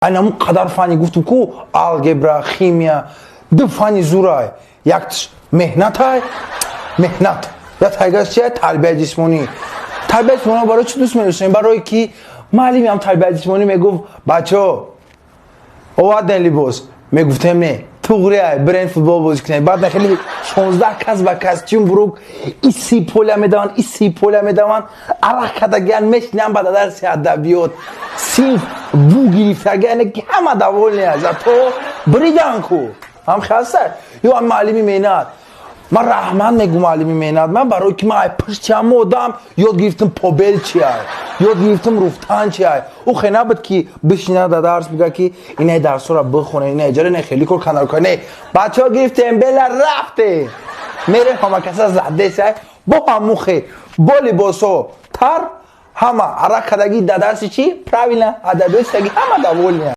Айнаму қадар фани гуфтум ку, алгебра, химия, ду фани зурай: яктш меҳнатай, меҳнат, я тайгаш чия? Тарбияи ҷисмонӣ. Тарбияи ҷисмонӣ барои чӣ дӯст медоштем? Барое ки муаллими ҳам тарбияи ҷисмонӣ мегуфт: «Бачаҳо, овардем либос?» Мегуфтем: «Не, туғриай, бирен футбол бозӣ кунем». Баъд хеле 16 кас ба костюм бурук иси поля медаванд, иси поля медаванд, арақ кардагиан, мешинанд ба дарси адабиёт. Синф бу гирифтагиане ки ҳама довольный, зато бридан ку ҳам хаста. Ё муаллими меҳнат, ман раҳмат мегӯ муаллими меҳнат ман, барое ки ман ай пушти ҳама одам ёд гирифтам побел чиай, ёд гирифтам руфтан чиай. Ӯ хе набуд ки бишинад да дарс, бига ки инаи дарсҳоро бихоне, ина иҷора, не, хеле кор канар кор не. Бачаҳо, гирифтем, бела рафтем, мерем, ҳама каса задесай бо ҳамухе, бо либосҳо тар, ҳама арақ кардагӣ, да дарси чӣ? Правильно, адабиёт саги, ҳама довольный.